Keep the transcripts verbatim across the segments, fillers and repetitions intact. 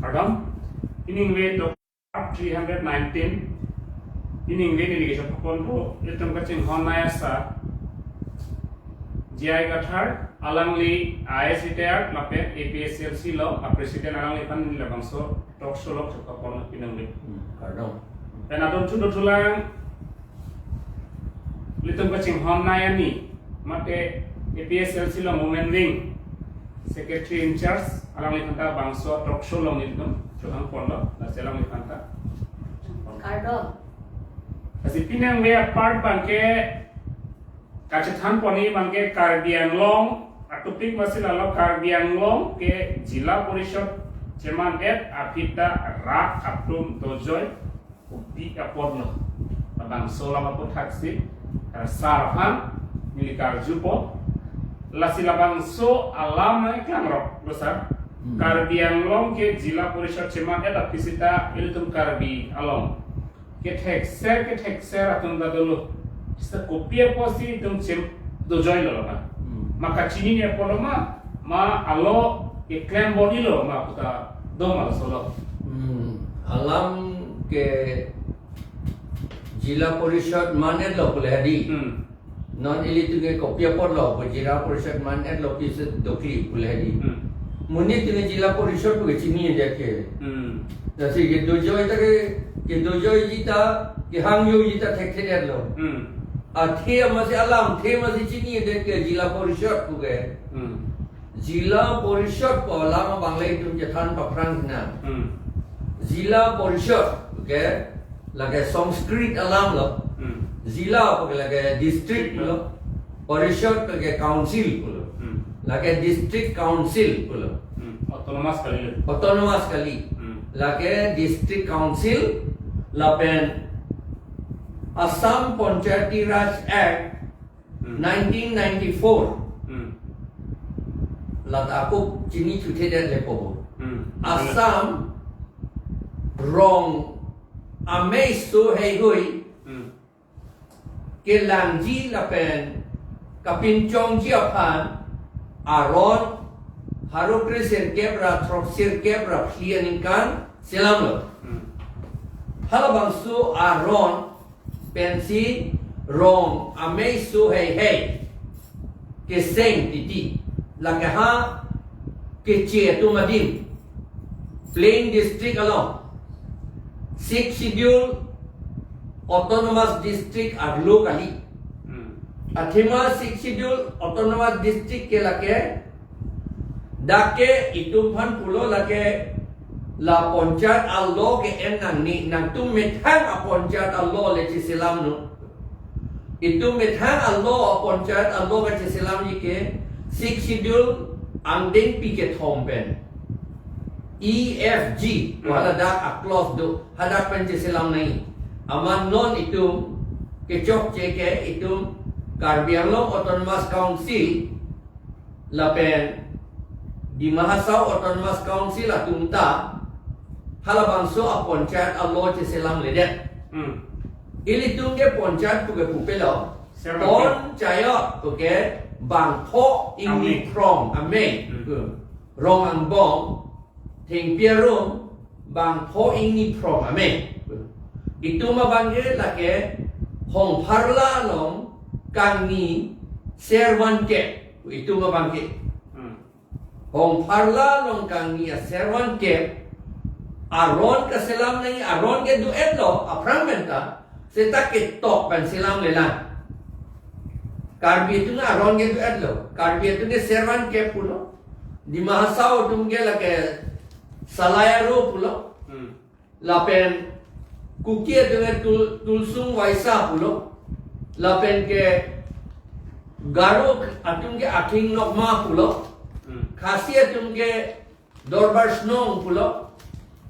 Kardom, iningve tok three hundred nineteen, iningve neli kechok ponpo, ilitum kachinghon nai asar, J I Kathar, alangli I A S retired, lapen A P H L C along, a president alangliphan neli labangso talk show along chok ponlo iningve. Hmm, kardom. Pen adon thudo thulang, ilitum kachinghon nai ani, mate A P H L C along women wing secretary in charge, alangliphan ta bangso talk show along ilitum chok ponlo, lasi alangliphan ta. Kardom. Lasi piningve apart abangke kachethan pon abangke Karbi Anglong, a topic masi lalo Karbi Anglong ke Zilla Parishad cheman-et aphi ta rat atum dojoi kopi apotlo. Labangso alam aputhaksi, eh, sar aphan neli karjupo. Lasi labangso alam nangklangroklo sar. Hmm. Karbi Anglong ke Zilla Parishad cheman-et aphi seta ilitum Karbi along kethekser kethekser atum ta dolo. Seta kopi apotsi itum chem dojoilo ma? Hmm. Ma kachinine apotlo ma, ma alo keklem bor-ilo ma puta do ma lasolo. Hmm. Alam ke Zilla Parishad man-etlo pule hadi. Hmm. Non ilitum ke kopi apotlo pu Zilla Parishad man-etlo pisi dokli pule hadi. Hmm. Monit atum ke Zilla Parishad pu kechinidet ke. Hmm. Lasi kedojoi ta ke, kedojoiji ta, kehangjoiji ta thekthe-etlo. Hmm. Athe masi alamthe masi chinidet ke Zilla Parishad pu ke. Hmm. Zilla Parishad pu alam abang le itum chethan paphrang nang. Hmm. Zilla Parishad ke lake Sanskrit alamlo. Hmm. Zilla pu ke lake district lo. Parishad ke council pulo. Hmm. Lake district council pulo. Hmm. Autonomous kali lo. Autonomous kali. Hmm. Lake district council lapen Assam Panchayati Raj Act Hmm. nineteen ninety-four. Hmm. Lata ako chini chuthe det lepo bo. Hmm. Assam rong amei so heihui Hmm. kelangji lapen kapinchongji aphan aron pharo kre sirkep ra throksirkep ra phli aningkan selamlo. Hmm. Halabangso aron pensi rong amei so heihei keseng titi. Lake ha keche atum adim plain district along Sixth Schedule Autonomous District arlo kali. Hmm. Athema Sixth Schedule Autonomous District ke lake dak ke itum aphan pulo lake la panchayat a-law ke-en nangne, nangtum methang a-panchayat a-law le cheselamnon. Itum methang a-law a-panchayat a-law kacheselamji ke Sixth Schedule angdengpi kethom pen E F G, Hmm. wala dak a-clause do, hadak pen cheselam nangji. Amat non itum kechokche ke itum Karbi Anglong Autonomous Council lapen Dima Hasao Autonomous Council atum ta halabangso a-panchayat a-law cheselamledet. Hmm. Ilitum ke panchayat puke pupelo. Servant. Panchayat puke bangpho ingni Amei. Phrong amei. Hmm. Rong angbong thengpi arum bangpho ingni phrong amei. Itum abangke lake Hongpharla along kangni servant ke. Itum abangke. Hmm. Hongpharla along kangni a-servant ke aron kaselam nangji, aron ke do-etlo aphrang pen ta, seta ketok pen selamlelang. Karbi atum aron ke do-etlo. Karbi atum ke servant ke pulo. Dima Hasao atum ke lake Salai Aro pulo. Hmm. Lapen Kuki atum ke Tul-, Tulsung Waisa pulo. Lapen ke Garo atum ke Athing Nokma pulo. Hmm. Khasi atum ke Dorbar Shnong pulo.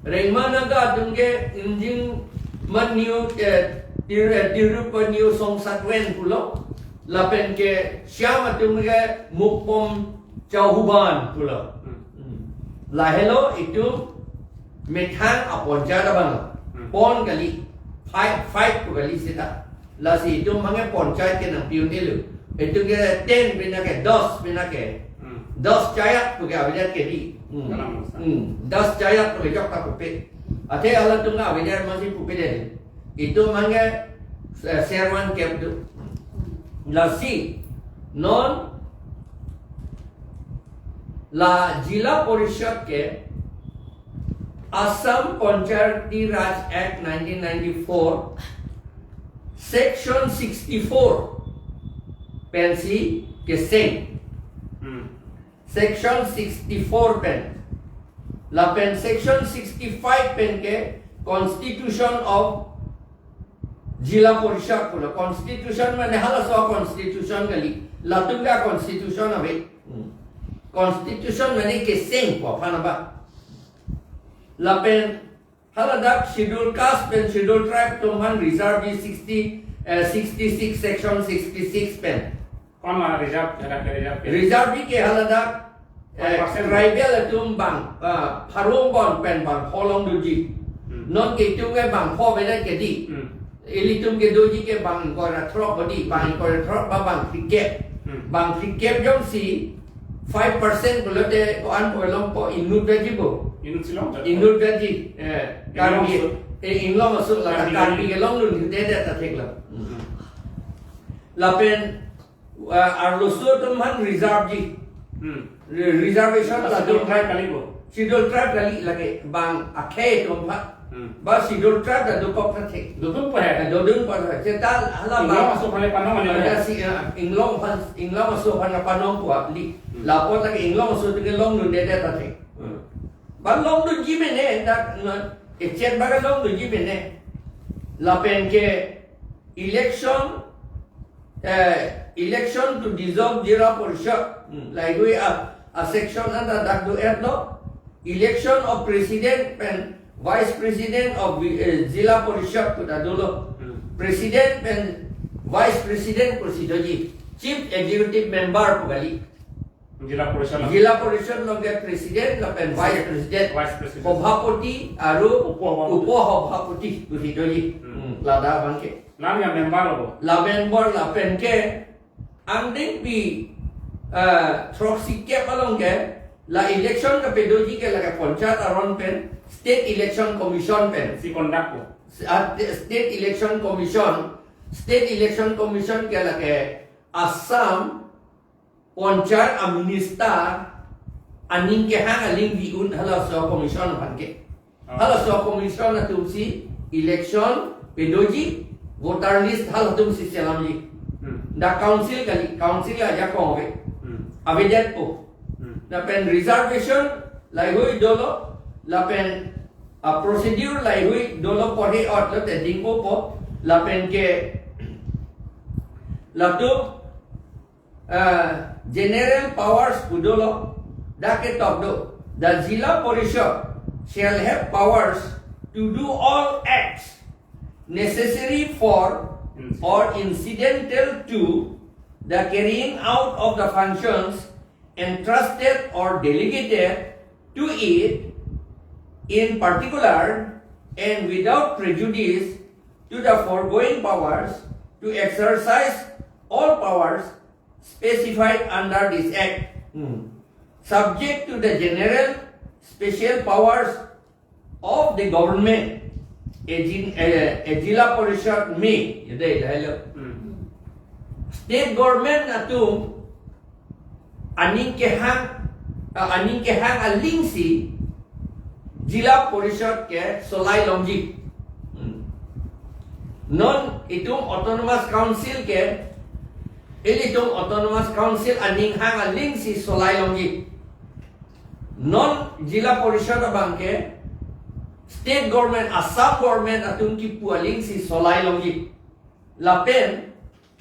Rengma Naga atum ke Ingjing Manyu, eh, Tir-, eh, Tirup Manyu Songsatwen pulo. Lapen ke Shyam atum ke Mukpom Chauhuban pulo. Hmm. Hmm. Lahelo itum methang a-panchayat abang. Hmm. Pon kali, five, five pu kali seta. Lasi itum abangke panchayat ke nangpi un-elo. Itum ke ten pina ke, dos pina ke. Hmm. Dos chayat puke avedet ke di. Hmm. Dalam masa. Hmm. Das jayat pu ke jok ta pupe. Athe halatum ke avedet amatsi pupe det. Itum abang ke, eh, servan kep do. Lasi non la Zila Parishad ke Assam Panchayati Raj Act nineteen ninety-four, Section sixty-four pensi keseng. Hmm. Section sixty-four pen. Lapen Section sixty-five pen ke Constitution of Zila Parishad pulo. Constitution mane halaso constitution kali. Latum ke constitution ave. Hmm. Constitution mane keseng pu aphan aba. Lapen haladak Schedule Caste pen Schedule Tribe atum aphan reserve ji sixty, eh, sixty-six, Section sixty-six pen. Kon la reserve, hadak ke reserve ke? Reserve ji ke haladak, eh, Five percent. Tribal atum bang, ah, pharo angbong pen bang pho long doji. Hmm. Non ke itum ke bang pho avedet ke dei. Hmm. Ilitum kedoji ke bang ingkoi ra throk bodi, bang ingkoi ra throk ba bang phlikep. Hmm. Bang phlikep jongsi five percent pulote ko-an pu longpo, inut veji bo. Inut si long jat. Inut veji. Eh, Inglong Karbi, aso. Eh, Inglong aso la Karbi Karbi Inglong. Ke longdundedet ta thik lo. Hmm. Lapen, eh, arloso atum aphan reserve ji. Hmm. Re-, reserve ji. Reservation la Schedule Tribe kali bo. Schedule Tribe kali lake bang akhei atum aphan. Hmm. Ba Schedule Tribe ta dokok ta thik. Dodun pa hai. Eh, dodun pa hai. Seta hala Inglong bang aso aphan le panong ani ada ba. Si, eh, Inglong aphan, Inglong aso aphan panong pu apli. Hmm. Lapu lake Inglong aso atum ke longdundedet ta thik. Hmm. Ba longdunji mene, dak, no, echet ba longdunji mene. Lapen ke election, eh, election to dissolve Zila Parishad. Hmm, lahei a, a section anta dak do-et lo. Election of president pen vice president of, eh, Zila Parishad pu ta dolo. Hmm. President pen vice president pusi doji. Chief executive member pu kali. Zila Parishad. Zila Parishad along ke president lapen vice president. Vice president. Sabhapati aru upo sabhapati. Upo sabhapati pusi doji. Hmm. Hmm, ladak abang ke. La-an ke member lo bo. La member lapen ke angdengpi, eh, throksi kep along ke la election kepadoji ke lake Panchayat aron pen State Election Commission pen. Si conduct ko. Sa-, ah, State Election Commission, State Election Commission ke lake Assam Panchayat a minister aning kehang aling vi-un halaso commission aphan ke. Ah. Halaso commission atum si election padoji, voter list halatum si selamji. Hmm. Dak council kali, council ajakong ave. Hmm. Avedet po. Hmm. Lapen reservation laheihui dolo, lapen, ah, procedure laheihui dolo, porhe-ot lote dingpo po, lapen ke latum, ah, general powers pu dolo, dak ketok do. The Zila Parishad shall have powers to do all acts necessary for or incidental to the carrying out of the functions entrusted or delegated to it in particular and without prejudice to the foregoing powers, to exercise all powers specified under this Act, hmm, subject to the general special powers of the government. Ejin, eh, Zila Parishad me, yade, lahelo. Hmm. State government atum aning kehang, ah, aning kehang aling si Zila Parishad ke solai longji. Hmm. Non itum Autonomous Council ke, ilitum Autonomous Council aning hang aling si solai longji. Non Zila Parishad abang ke state government, Assam government atum kipu aling si solai longji. Lapen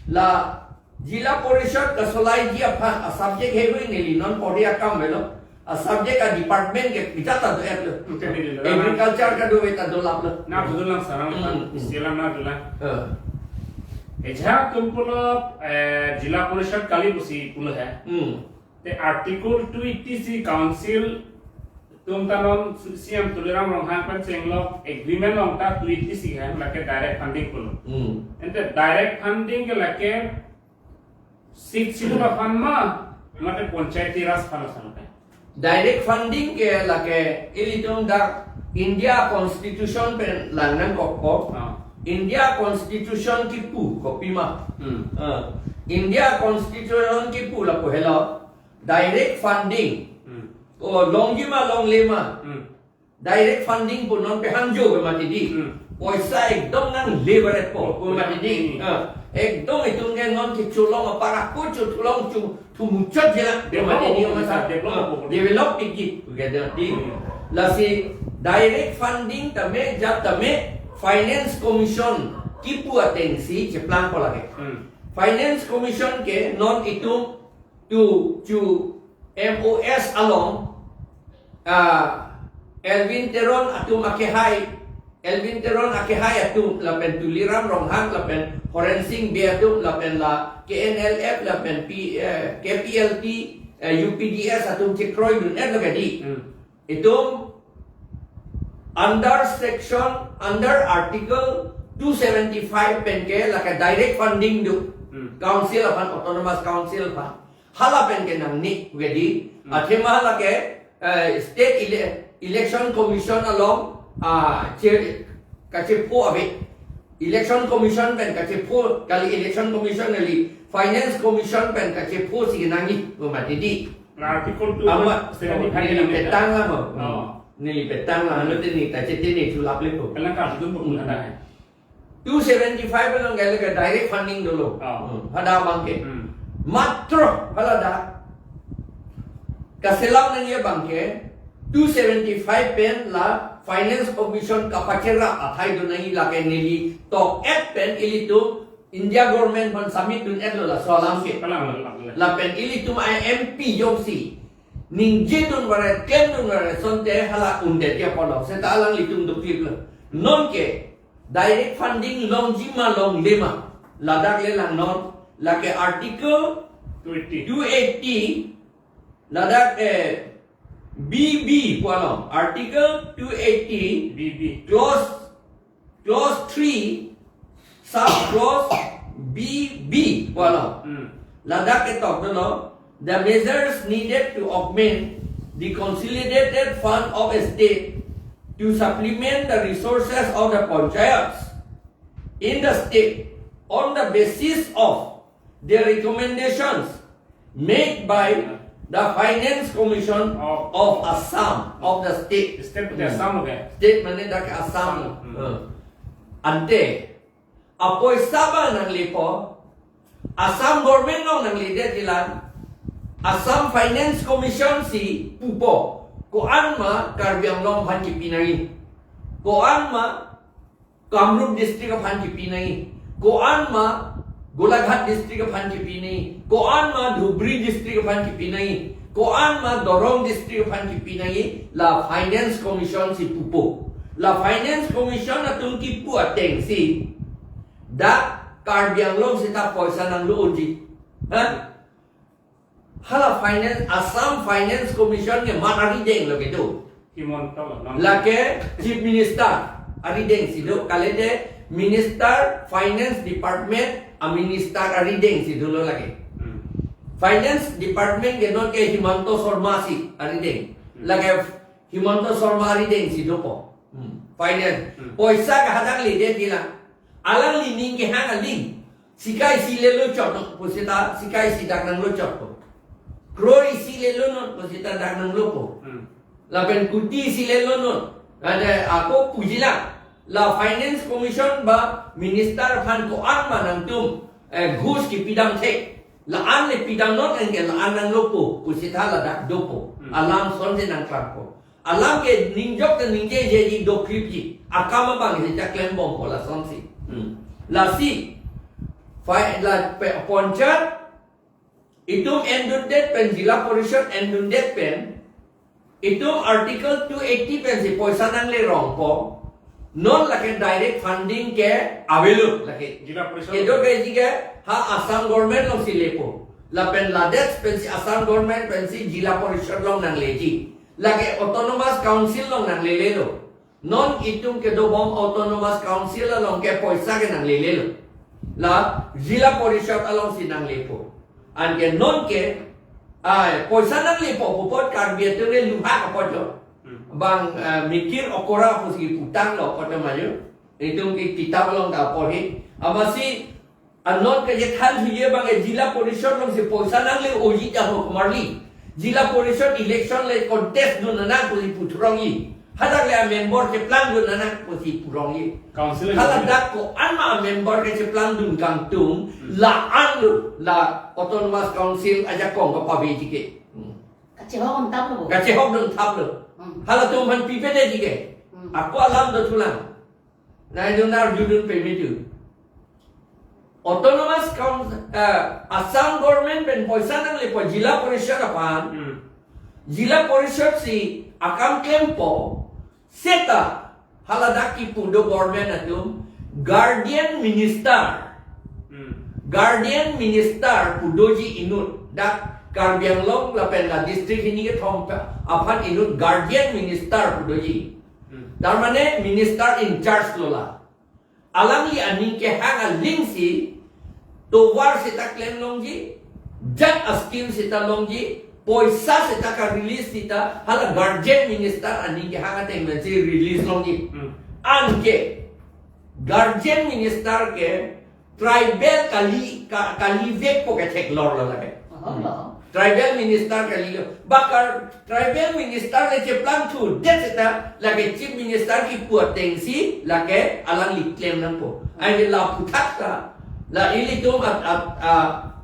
la Zila Parishad kasolaiji aphan a subject heihui neli non porhe akam avelo. A subject a department ke pita ta do-et lo. Oke, neli lo. Agriculture kadokave ta dolap lo. Na betul lang sarang. Hmm, hmm. Istilah na betul lang. Eh. Ejahak atum pulo, eh, Zila Parishad kali pusi pulo hai. Hmm. Te Article two eighty-six council atum ta non C M Tuliram Ronghang pen chenglok agreement along ta two eighty-six hai, lake direct funding pulo. Hmm. Ante direct funding ke lake Sixth Schedule aphan ma, mate Panchayati Raj aphan asal ke. Direct funding ke lake ilitum dak India Constitution pen lang nangkokpo. Ah. India Constitution kipu kopima. Hmm. Ah. India Constitution kipu lapu helo. Direct funding. Hmm. O longji ma longle ma. Hmm. Direct funding pu non pehangjo ke mati di. Hmm. Poisa ekdom nangle baret po, pu mati di. Hmm. Ah, ekdom itum ke non kecholong apar ako chotholong chu thumuchot jela, pu mati di. Develop, masa, develop, ah, develop piki, pu ke mati di. Hmm. Lasi direct funding tame, jat tame, Finance Commission kipu atengsi cheplangpo lake. Hmm. Finance Commission ke non itum tu chu M O S along, ah, Elwin Teron atum akehai, Elwin Teron akehai atum, lapen Tuliram Ronghang, lapen Horensing Bey atum, lapen la K N L F, lapen P, eh, K P L T, eh, U P D S atum chekroidun-etlo ke di. Hmm. Itum under section, under article two seventy-five pen ke lake direct funding do. Hmm. Council aphan, autonomous council aphan. Hala pen ke nangne, pu ke di. Hmm. Athema lake, eh, state ele-, election commission along, ah, che-, kachepho ave. Election Commission pen kachepho, kali Election Commission kali Finance Commission pen kachephosi nangji, pu mati di. Article Ama, two seventy-five neli petang lang ho. Oh. Neli petang lang, lo tini, ta chetini chulap le ko. Kalang ka sudun pun ada hai. Two seventy-five along gale ke direct funding dolo. Oh. Hmm, pada abang ke. Hmm. Matro, hala da. Kaselam nangji abang ke, two seventy-five pen la Finance Commission kapacherap athai do nangji lake neli tok-et pen ilitum India government aphan submit dun-etlo laso alam ke. Kalang, kalang, kalang. Lapen ilitum I M P jongsi ningjedun varet, klemdun varet asonte hala un'edet apotlo. Seta alanglitum dokliplo. Non ke direct funding longji ma longle ma, ladak le langnon, lake article two eighty. Two eighty, ladak, eh, B B pu along, article two eighty, B B. Clause, clause three, sub clause B B pu along. Hmm. Ladak ketok dolo, the measures needed to augment the consolidated fund of a state to supplement the resources of the panchayats in the state on the basis of the recommendations made by the Finance Commission of Assam, of the state. State pulote Assam lo ke? State mane dak Assam. Assam. Hmm. Eh. Ante apoisa abang nanglepo, Assam government along nangledet jilang, Assam Finance Commission si pupo, ko-an ma Karbi Anglong aphan kipi nangji, ko-an ma Kamrup district aphan kipi nangji, ko-an ma Golaghat district aphan kipi nangji, ko-an ma Dhubri district aphan kipi nangji, ko-an ma Dorong district aphan kipi nangji, la Finance Commission si pupo. La Finance Commission atum kipu atengsi dak Karbi Anglong seta poisa nanglo unji. Ha? Hala Finance, Assam Finance Commission ke mat arideng lo kedo. Himanta lo, non? Lake Chief Minister arideng si do, kalite Minister Finance Department a Minister arideng si dolo lake. Hmm. Finance Department ke non ke Himanta Sarma si arideng. Hmm. Lake Himanta Sarma arideng si dopo. Hmm. Finance. Hmm. Poisa ke hadak ledet jilang. Alangli ning kehang aling. Sika isi le lochot non, pu seta sika isi dak nanglochotpo. Crore isi le lonon, pu seta dak nanglopo. Hmm. Lapen kuti isi le lonon. Ada ako pujilang. La Finance Commission ba Minister aphan ko-an ma nangtum, eh, ghus kipidam thek. La-an le pidamnon anke la-an nanglopo, pu seta ladak dopo. Hmm. Alam asonsi nangklangpo. Alam ke ningjok ta ningjejeji, doklipji. Akam abang si ta klembompo lasonsi. Hmm. Lasi, fai-, la pe-, panchayat, itum endundet pen, Zilla Parishad endundet pen, itum Article two eighty pensi poisa nanglerongpo. Non lake direct funding ke avelo lake. Zilla Parishad. Kedo keji ke ha Assam government alongsi lepo. Lapen ladet pensi Assam government pensi Zilla Parishad along nangleji. Lake Autonomous Council along nanglelelo. Non itum kedobom Autonomous Council along ke poisa ke nanglelelo. La Zilla Parishad alongsi nanglepo. Anke non ke Ai, poisa nanglepo pu apot Karbi atum le luha apot lo. Hmm. Bang, eh, mikir okora pusi putanglo apot lo maju. Itum ke kitab along ta apor he. Amatsi anon kachethan thuji abang ke Zilla Parishad alongsi poisa nangle-oji ta ho komarli. Zilla Parishad election le contest dun nang pusi puthurongji. Hadak le amember cheplang dun nang pusi purongji. Council. Hala dak ko-an ma amember ke cheplang dun kangtung, Hmm. la-an lo, la Autonomous Council ajakong kapaviji ke. Hmm. Kachehok dun thaplo bo. Kachehok dun thaplo. Hmm. Halatum aphan pipedeji ke. Hmm. Ako alam dothulang. Nai dun arjudun pemitu. Autonomous Council, eh, Assam government pen poisa nanglepo Zilla Parishad aphan. Hmm. Zilla Parishad si akam klempo. Seta haladak kipu do government atum guardian minister. Hmm. Guardian minister pu doji inut. Dak Karbi Anglong lapen la district hini kethom aphan inut guardian minister pu doji. Hmm. Tar mane minister in charge lo la. Alangli aning kehang aling si tovar seta klem longji, jat a-scheme seta longji, poisa seta ka-release seta, hala guardian minister aning kehang ateng pensi release longji. Hmm. Anke guardian minister ke tribal kali, ka-, kalivekpo ke theklor lo lake. Aha, Hmm. lo. Tribal minister kalilo. Bakar tribal minister le cheplangthudet seta lake chief minister kipu atengsi lake alangli klem nangpo. Ai ke laputhak ta la ilitum at, at, a,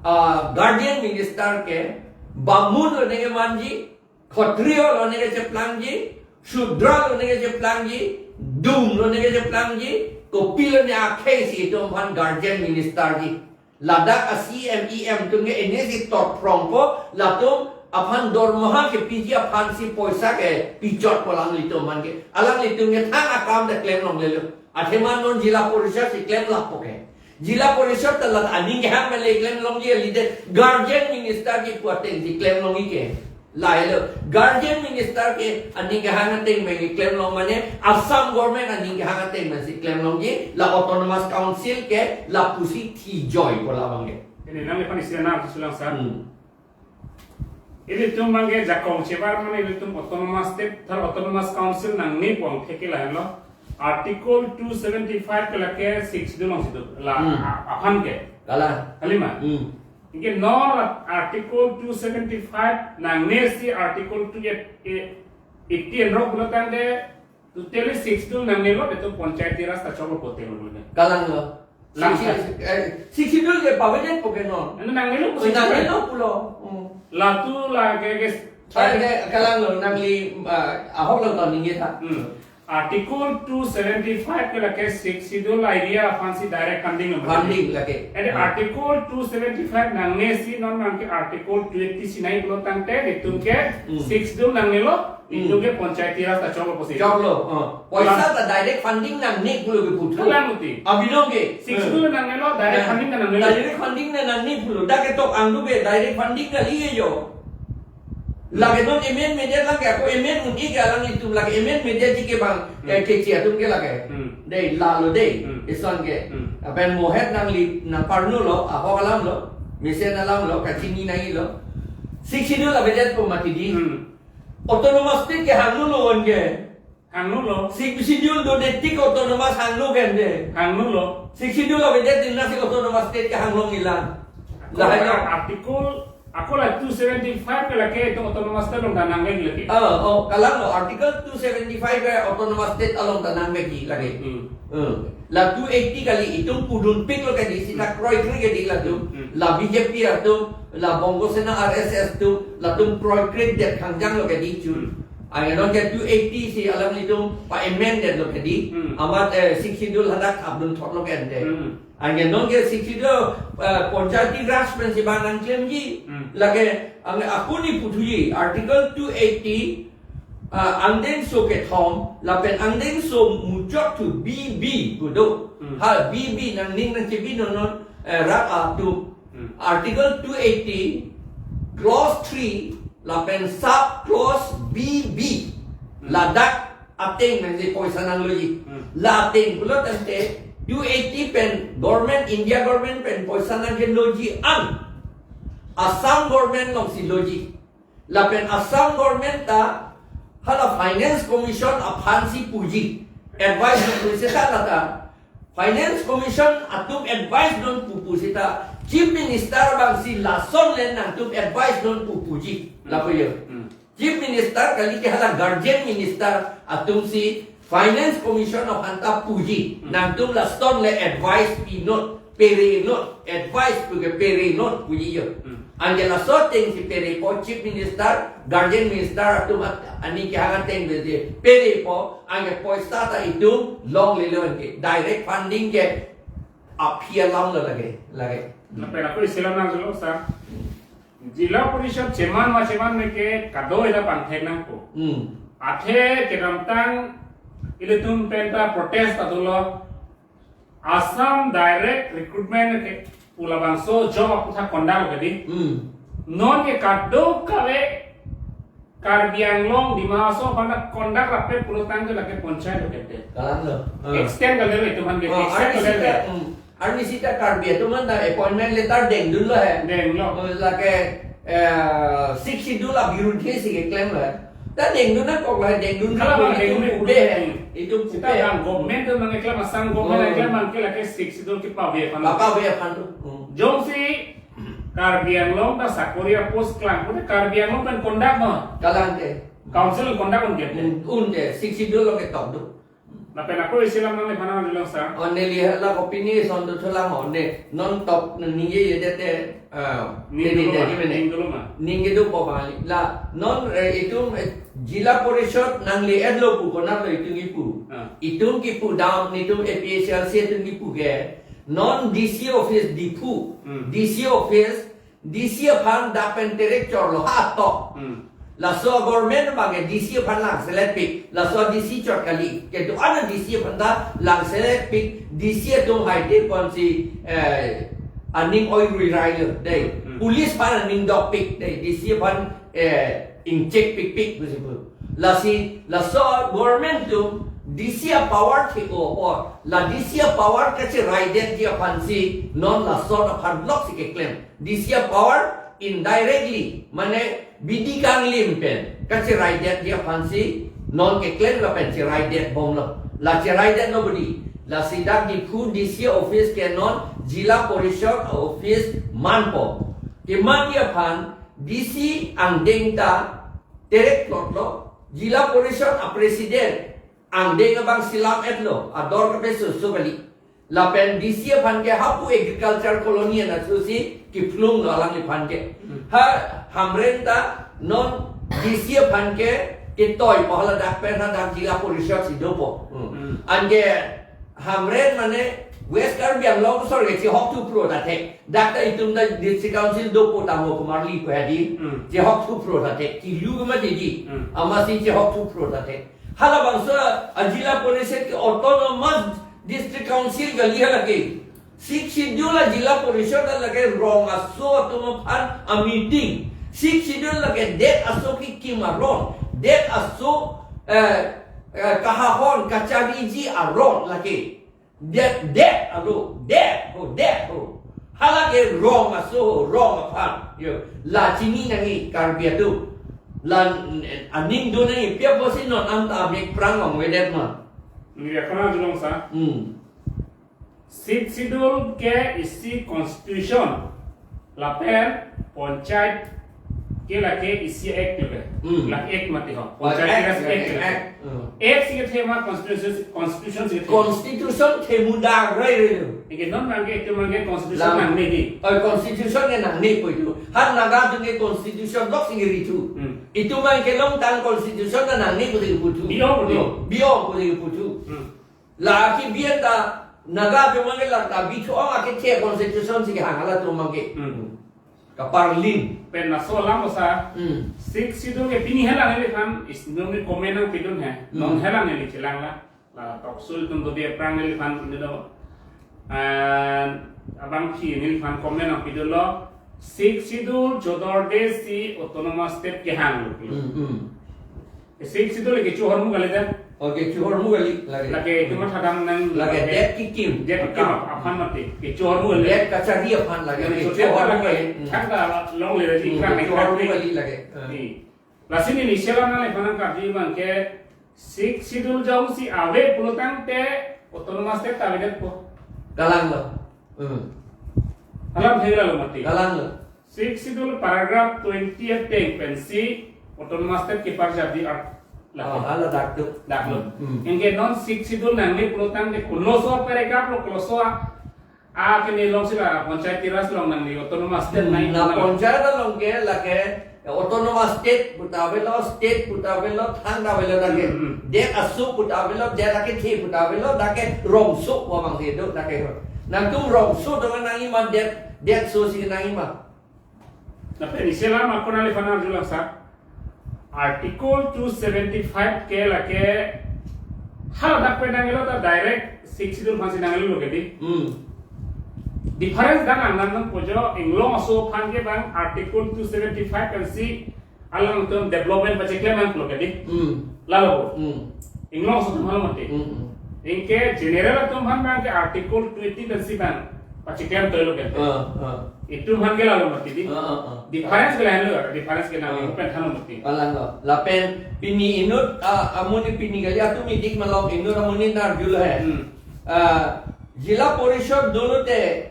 a, guardian minister ke Bamun lone kemanji, Khatriya lone kecheplangji, Shudra lone kecheplangji, Dum lone kecheplangji, kopi lone akhei si itum aphan guardian minister ji. Ladak a-C M, E M atum ke ene si tot phrongpo, latum aphan dormoha kepiji aphansi poisa ke pichotpo alanglitum aphan ke. Alanglitum ke thang akam ta klem longlelo. Athema non Zilla Parishad si klem lapo ke. Zilla Parishad ta la aning kehang mele klem longji, leader guardian minister kipu atengsi klem longji ke. Lahelo, guardian minister ke aning kehang ateng mele klem long mane Assam government aning kehang ateng mesi klem longji, la Autonomous Council ke lapusi thijoipo labang ke. Ini nangliphan isi anak sulang sa. Hmm. Ilitum abang ke jakong chebar mane ilitum Autonomous State, thar Autonomous Council nangnepo angthek ke lahenlo. Article two seventy-five ke lake Sixth Schedule alongsi do. La Hmm. a-, aphan ke. Kalang. Kali ma? Hmm. Anke non Article two seventy-five nangne si Article two eighty enrok pulo tangte totally Sixth Schedule nangnelo, itum Panchayati Raj ta choklo pote lo. Kalang lo. Lang Sixth, eh, Sixth Schedule ke pavedetpo ke non. Anu nangnelo, Sixth Schedule. Nangnelo pulo. Hmm. Latu la ke, ke, Ai ke kalang lo, nangli, ah, ahok lo to ningje tha. Hmm. Article two seventy-five ke lake Sixth Schedule area aphansi direct funding lo. Funding lake. And Hmm. Article two seventy-five nangne si non abang ke Article two eighty si nai pulo tangte itum ke Hmm. Sixth Schedule nangnelo, Hmm. itum ke Panchayati Raj ta choklo pusi. Choklo, oh. Poisa Kalang. Ta direct funding nangne pulo ke puthot. Kalang uti. Abinong ke. Sixth Hmm. Schedule nangnelo, direct Nah, funding ta nangnelo. Direct funding ta nangne pulo. Dak ketok angdung ke direct funding kali ke jo. Lake non amend medet lake ako amend un-e ke alanglitum lake amend medet ji ke abang, Hmm. eh, kechi atum ke lake. Hmm. Dei, lalo dei, Hmm. ison ke. Hmm. Lapen mohet nangli nangparnulo, ahok alam lo, mesen alam lo, kachini nangji lo. Sixth Schedule avedetpo mati dei. Hmm. Autonomous State ke hangno lo on ke. Hangno lo. Sixth Schedule dodet tik autonomous hangno ke ante. Hangno lo. Sixth Schedule avedet dina si autonomous state ke hang longji lang. Ako Lahai lo. Article, ako la two seventy-five ke lake itum autonomous state along ta nangvek lake. Oh, oh, kalang lo. Article two seventy-five ke autonomous state along ta nangvekji lake. Hmm. Hmm. La two eighty kali itum pudunpiklo ke dei, sita Hmm. kroikre ke dei latum. Hmm. La B J P atum, la Bongo Sena R S S atum, latum kroikredet khangjanglo ke dei chun. Hmm. Anke non ke two eighty si alanglitum pa-amend detlo ke dei. Hmm. Amat, eh, Sixth Schedule hadak thapdun thotlo ke ante. Hmm. Anke non ke Sixth Schedule, eh, Panchayati Raj pensi abang nangklemji. Hmm. Lake, anke ako neli puthuji, Article two eighty, ah, angdengso kethom, lapen angdengso muchot thu B B pu do. Hmm. Ha, B B nangning nangchebi non non, eh, rat atum. Hmm. Article two eighty, clause three, lapen sub clause B B. Hmm. Ladak ateng nangji poisa nangloji. Hmm. La ateng pulo tangte, two eighty pen government, India government pen poisa nangkeloji an. Assam government alongsi loji. Lapen Assam government ta hala Finance Commission aphansi puji. Advice puji seta lata. Finance Commission atum advice non pupu seta Chief Minister abangsi lason le nangtum advice non pupuji. Lapu yo. Hmm. Chief Minister kali ke hala guardian minister atumsi Finance Commission aphan ta puji. Hmm. Nangtum lason le advice pinon, perenon, advice pu ke perenon puji yo. Hmm. Anke laso atengsi perepo Chief Minister, guardian minister atum at-, ani kehang ateng besi perepo, anke poisa ta itum longlelo anke. Direct funding ke aphi alam lo lake, lake. Lapen ako isi alam nangjilo sir. Zila Parishad chairman ma chairman me ke kado-an ta pangthek nangpo. Hmm. Athe kedamtang ilitum penta protest ta dolo. Assam direct recruitment ke pu labangso job aphuthak conduct lo kedi. Hmm. Non ke kadokave Karbi Anglong, Dima Hasao aphan conduct lapen pulotangte lake panchayat lo kedi. Kalang lo. Hmm. Extend kali lo itum aphan ke. Oh, extend arni kali sita, lo. Hmm. Arni sita Karbi atum aphan ta appointment letter dengdunlo he. Denglo. Oh, lake, eh, Sixth Schedule abirudhe si keklem lo he. Ta dengdun nangkok lo he, dengdun. Kalang nangkok, dengdun itum pube he. Itum pube. Sita bang government atum nangkeklem, Assam government, oh, nangkeklem abang ke lake Sixth Schedule kepave aphan. Kepave aphan tu. Hmm. Jongsi Karbi Anglong ta sakori apost klang, pute Karbi Anglong pen conduct ma? Kalang ke. Council conduct un ke. Un, un ke, Sixth Schedule along ketok do. Lapen ako isi alam nangliphan nangjilo sir. Oh, neli hala kopine son do thulang ho, ne non top ningje ye dete, ah, ningje dolo ma, ningje dolo ma. Ningje dopo bang kali. La non, eh, itum, eh, Zila Parishad nangle-etlo pu konatlo itum kipu. Ah. Itum kipu dam, netum A P H L C atum kipu ke. Non D C office Diphu. Hmm. D C office, D C aphan dak pen terek chorlo ha to. Hmm. Laso government abang ke D C aphan langselet pik. Laso D C chot kali. Kedo-an D C aphan ta langselet pik. D C atum hai te ponsi, eh, aning oi rui rai lo. Dei. Hmm. Police aphan aning dok pik. Dei. D C aphan, eh, ingchek pikpik pusi pu. Lasi, laso government atum D C apower thik-o apot, la D C apower kacheraidetji aphansi, non lason aphan block si keklem. D C apower indirectly, mane bidi kanglim pen, kacheraidetji aphansi, non keklem lapen cheraidet bomlo. La cheraidetlo bidi, lasi dak Diphu D C office ke non Zila Parishad office manpo. Kemanji aphan, D C angdeng ta terek plotlo, Zila Parishad a-president angdeng abang si lam-etlo, ador kapeso so kali. Lapen D C aphan ke hapu agriculture colony ana susi kephlunglo alangliphan ke. Hmm. Ha Hamren ta non D C aphan ke ketoipo, hala dak pen hadak Zila Parishad si dopo. Hmm. Hmm. Anke Hamren mane West Karbi Anglong asor ke chehok thu pro ta thek. Dak ta itum ta District Council dopo tamo Kumarli ko hadi. Hmm. Chehok thu pro ta thek. Kilu ke mati di. Hmm. Amatsi chehok thu pro ta thek. Halabangso a Zila Parishad ke Autonomous District Council kali hala ke. Sixth Schedule a Zila Parishad lake rong aso atum aphan a-meeting. Sixth Schedule lake det aso kekim aron. Det aso, eh, eh, kahahon kachariji aron lake. Det, det alo, det ho, det ho. Halake rong aso ho, rong aphan. Yo, la chini nangji Karbi atum. La, eh, aning do nangji, pi apotsi non anta abek prang ong vedet ma. Nangli ako nangjilong sir. Hmm. Sixth Schedule ke isi constitution. Lapen panchayat ke lake isi act ke. Hmm. Lake act mati ho. Oh, Panchayat act, Raj Act lake ke. Act. Hmm. Act si kethe ma constitution, constitution si kethe. Constitution the muda rai rai lo. Eke non abang ke, itum abang ke constitution lang nangne di. Oh, constitution ke nangne po itum. Har Naga atum ke constitution lok si kiri thu. Hmm. Itum abang ke longtang constitution ta nangne pu de pu thu. Bi-ong pu de. Oh, bi-ong pu de pu thu. Hmm. La ke bian ta Naga atum abang ke la ta bi thu ong akethe constitution si kehang halatum abang ke. Hmm. Kaparlin. Pen laso alam osa. Hmm. Sixth Schedule ke pini helang neliphan, is nung ni comment nangpidun he. Hmm. Non helang neli chelang la. La talk show atum do dia prang neliphan ini do. And abang si neliphan comment nangpidunlo. Sixth Schedule chodorde si autonomous state kehang lo. Hmm, hmm. Sixth Schedule ke chu hormu kali dan. Oke, chehormu kali lake. Lake, cuma thadam nang. Lake, lake. Det kekim. Det kekim aphan mati. Ke chehormu kali. Det kachari aphan lake. Yang ke sudah chehormu lake, kali. Hmm. Kan dah long le, hmm, ikrang, chehormu ikrang kali lake. Hmm. Ni. Lasi neli selam nangliphan nangkarju abang ke Sixth Schedule jongsi ave pulotangte autonomous state ta avedet po. Kalanglo. Hmm. Alam thegla lo mati. Kalanglo. Sixth Schedule paragraph twenty ateng pensi autonomous state keparjap di art. Oh, lapu. Hala dak tu. Dak lo. Hmm. Anke non Sixth Schedule nangli pulotangte koloso paragraph lo, koloso a, a kene alongsi la Panchayati Raj along nangli autonomous state, hmm, nai la nang. Panchayat along ke lake autonomous state pu ta avelo, state pu ta avelo, thang ta avelo lake. Hmm, hmm. Det aso pu ta avelo, det akethe pu ta avelo, lake rongso pu abang si do lake. Nangtum rongso do nangji ma, det, detso si nangji ma. Lapen isi alam ako nangliphan arjulang sa. Article two seventy-five ke lake haladak pen nangkelo ta direct Sixth Schedule aphansi nangkelo lo ke di. Hmm. Difference dak nang nang pujo, inglong aso aphan ke bang Article two seventy-five pensi alangtum development pacheklem nangkelo ke di. Hmm. Lalo. Hmm. Inglong aso atum halo mati. Hmm, hmm. Anke general atum aphan bang ke Article twenty pensi bang pacheklem toilo ke. Ah, ah. Itum aphan ke lalo mati di. Ah, ah, ah. Difference ke lahenlo, difference ke nang, ah, pen thanlo mati. Kalanglo. Lapen pini inut, ah, amonit pini kali atum idik malom inut amonit nang arjulo he. Hmm. Ah, Jila Porishad dolo te,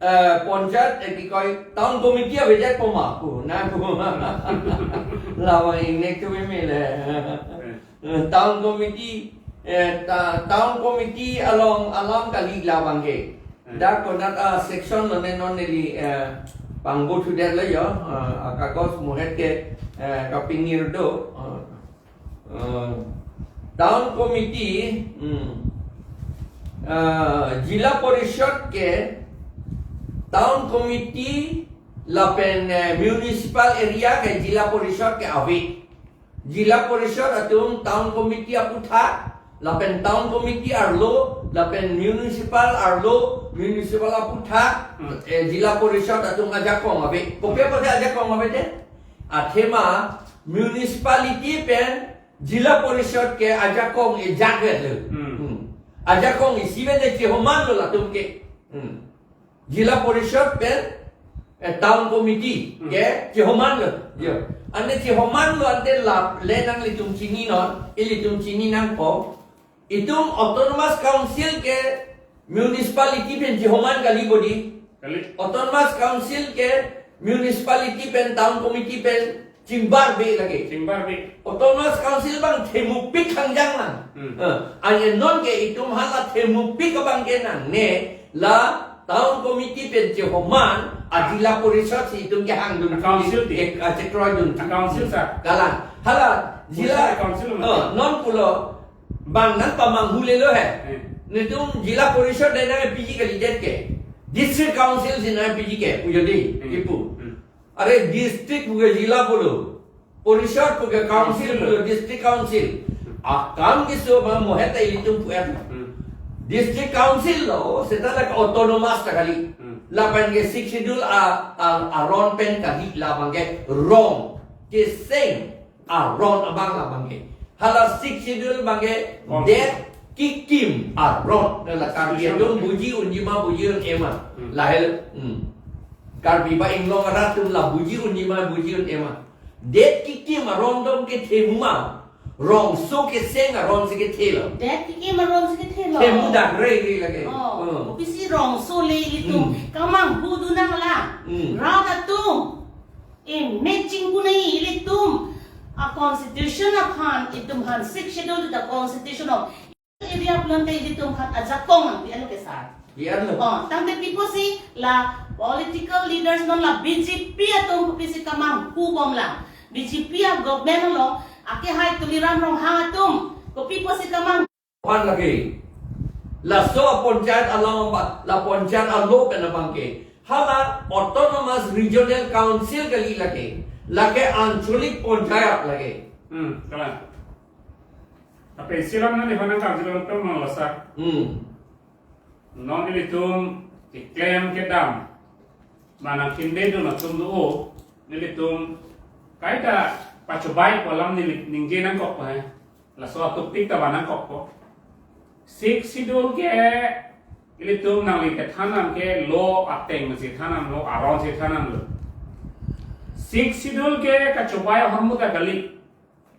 eh, Panchayat, eh, ki koi, Town Committee avedet po ma pu, nang pu. Labang ingnek tu meme le. Hmm. Eh, Town Committee, eh, ta-, Town Committee along alam kali labang ke. Hmm. Dak konat a section lo ne non neli, eh, pangbo thudet lo yo, eh, akagos muhet ke, eh, kapingir do, eh, eh, Town Committee, hmm, eh, Jila Porishad ke, Town Committee lapen, eh, municipal area ke Jila Porishad ke ave. Jila Porishad atum Town Committee aputhak, lapen Town Committee arlo, lapen municipal arlo, municipal aputhak, hmm, eh, Jila Porishad atum ajakong ave. Kopi apotsi ajakong ave te? Athema municipality pen Jila Porishad ke ajakong ejak vet lo. Hmm. Hmm. Ajakong isi vet le chehoman lo latum ke. Hmm. Jila Porishad pen, eh, Town Committee, hmm, ke chehoman lo. Yo. Ante chehoman lo ante la le nanglitum chini non, ilitum chini nangpo. Itum Autonomous Council ke municipality pen chehoman kali bodi. Kali. Autonomous Council ke municipality pen Town Committee pen chingbar be lake. Chingbar be. Autonomous Council bang themupik hangjang nang. Hmm. Eh, ante non ke itum hala themupik abang ke nangne la Town Committee pen chehoman a Jila Porishad si itum kehang dun. A council di. Eh, a chekroi dun. A council sa. Kalang. Hala Jila. Porishad council, eh, mati. Non pulo bang nangpamanghu lelo he. Eh. Netum Jila Porishad le nangpiji kalidet ke. District Council si nangpiji ke. Pujo di. Hmm. Ipu. Hmm. Are district puke Jila pulo, Porishad puke council pulo, district council. Akam keso bang mohet ta ilitum pu-et. Hmm. District council lo, seta lake autonomous ta kali. Hmm. Lapen ke Sixth Schedule a, a, aron pen kali labang ke rong, keseng aron abang labang ke. Hala Sixth Schedule abang ke, oh, det kekim aron. La Karbi atum buji unji ma buji un-e ma. Hmm. Lahel. Hmm. Karbi ba inglong arat atum la buji unji ma buji un-e ma. Det kekim aron dom ke themu ma. Rongso keseng aron si kethelo. Det kekim aron si kethelo. Themu dak rei rei lake. Oh, hmm. Kopisi rongso le ilitum. Hmm. Kamanghu dun nang la. Hmm. Rat atum. Image chingpu nai ilitum a constitution aphan, itum aphan Sixth Schedule the constitution of area pulote ilitum aphan ajakong nangpi-etlo ke sir. Pi-etlo. Oh, tangte pi apotsi la political leaders non la B J P atum kopisi kamanghu bomlang. B J P a government along akehai Tuliram Ronghang atum kopi apotsi kamang aphan lake. Laso a panchayat along ba, la panchayat alo pen abang ke. Hala Autonomous Regional Council kali lake. Lake Anchalik Panchayat lake. Hmm, kalang. Tapi silam nangliphan nangkarjulong pen mang lasa. Hmm. Non nelitum keklem kedam. Manang kinde dun atum do, nelitum kaita pachobai pu alam neli ningje nangkok pa he. So atupik ta vanangkokpo. Sixth Schedule ke ilitum nangli kethan nang ke law ateng si than nanglo, aron si than nanglo. Sixth Schedule ke kachobai ahormu ta kali.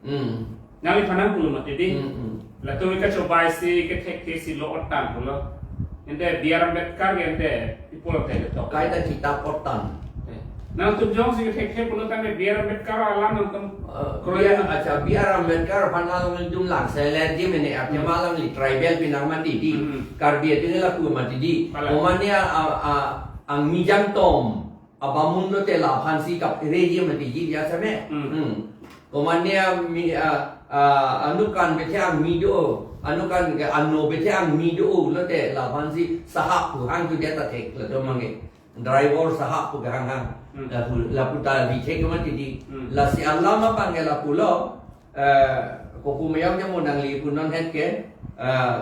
Hmm. Nangli phanang pulo mati di. Hmm, hmm. Latum kachobai si kethekthe si lo otan pulo. Ante B R Ambedkar ke ante people of the talk. Kaita kitab otan. Eh. Nangtum jongsi kethekthe pulo tangte B R Ambedkar alam nangtum Eh, kroya. B R, acha, B R Ambedkar aphan alangtum lang seler di mene, artinya Hmm. alangli tribal pinang mati di. Hmm. Karbi atum lapu mati di. Pala. Komane a, a, a, angmijang tom abamun lote laphan si kaphere ji mati ji dia same. Hmm. Hmm. Komane a mi, a, a, anukan bethe angmi do, anukan ke ano bethe angmi do lote laphan si sahap pu hang tu dia ta thek latum mange. Driver sahap pu kehang hang. Hmm. Lapu, lapu ta di thek mati di. Hmm. Lasi alam aphan ke lapulo, eh, kopu meyang ke mo nangli pu non het ke, eh,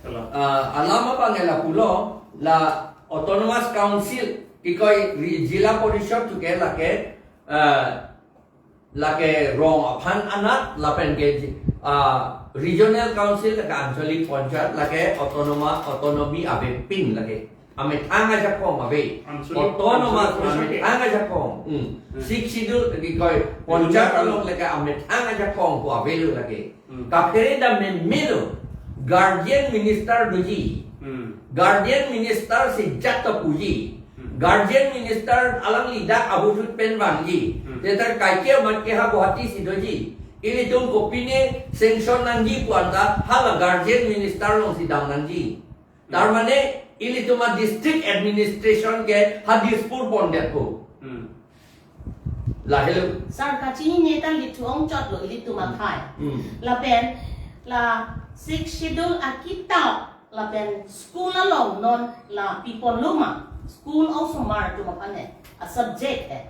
Hello. Ah, alam aphan ke lapulo, la Autonomous Council, kikoi ri-, Zilla Parishad tu ke lake, ah, lake rong aphan anat, lapen ke ji-, ah, Regional Council lake Anchalik Panchayat, lake autonoma-, autonomy avepin lake. Amethang ajakong ave. Anchalik, Autonomous Anchalik Parishad ke? Amethang ajakong. Hmm. Hmm. Sixth Schedule kikoi Regional Panchayat Council. Along lake amethang ajakong pu avelo lake. Hmm. Kaphere dam memelo. Guardian minister doji. Hmm. Guardian minister si jat ta puji. Hmm. Guardian minister alangli dak ahut ahut pen vangji. Hmm. Teta kaike amat ke ha Guwahati si doji. Ilitum kopine sanction nangji pu anta hala guardian minister along si dam nangji. Hmm. Tar mane ilitum a district administration ke ha Dispur pondetpo. Hmm. Lahelo. Sir, kachinine ta lithu ongchotlo ilitum akhai. Hmm. Lapen la Sixth Schedule akitap lapen school along non la people luma. School osomar atum aphan ne a subject eh.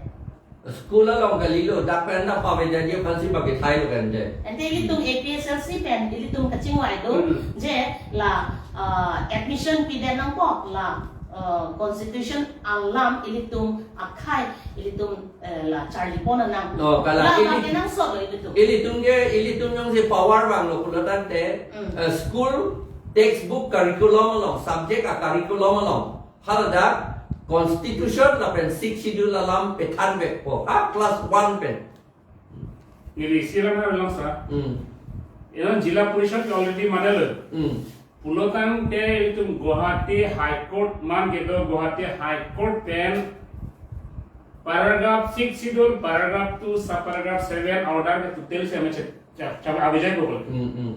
School along kalilo, dak pen na pavedetji aphan si bagi thailo kan de. Ante ilitum A P H L C pen ilitum kachingvai do, Hmm. je la, ah, admission pidet nangpo la, ah, constitution alam ilitum akhai ilitum, eh, la charlipon nang. Oh, kala la ili-, la kenangsot lo ilitum. Ilitum ke, ilitum jongsi power vanglo pulo tangte, Hmm. eh, school textbook curriculum along, subject a curriculum along, haladak constitution lapen Sixth Schedule alam pethan vekpo. Ha class one pen. Neli isi alam na bilang sa. Hmm. Ino Zilla Parishad already manalo. Hmm. Pulo tangte ilitum Guwahati High Court man kedo, Guwahati High Court pen paragraph Sixth Schedule, paragraph two, subparagraph seven, order ke total si ame che-, cha-, cha-, abijai ko bol. Hmm, hmm.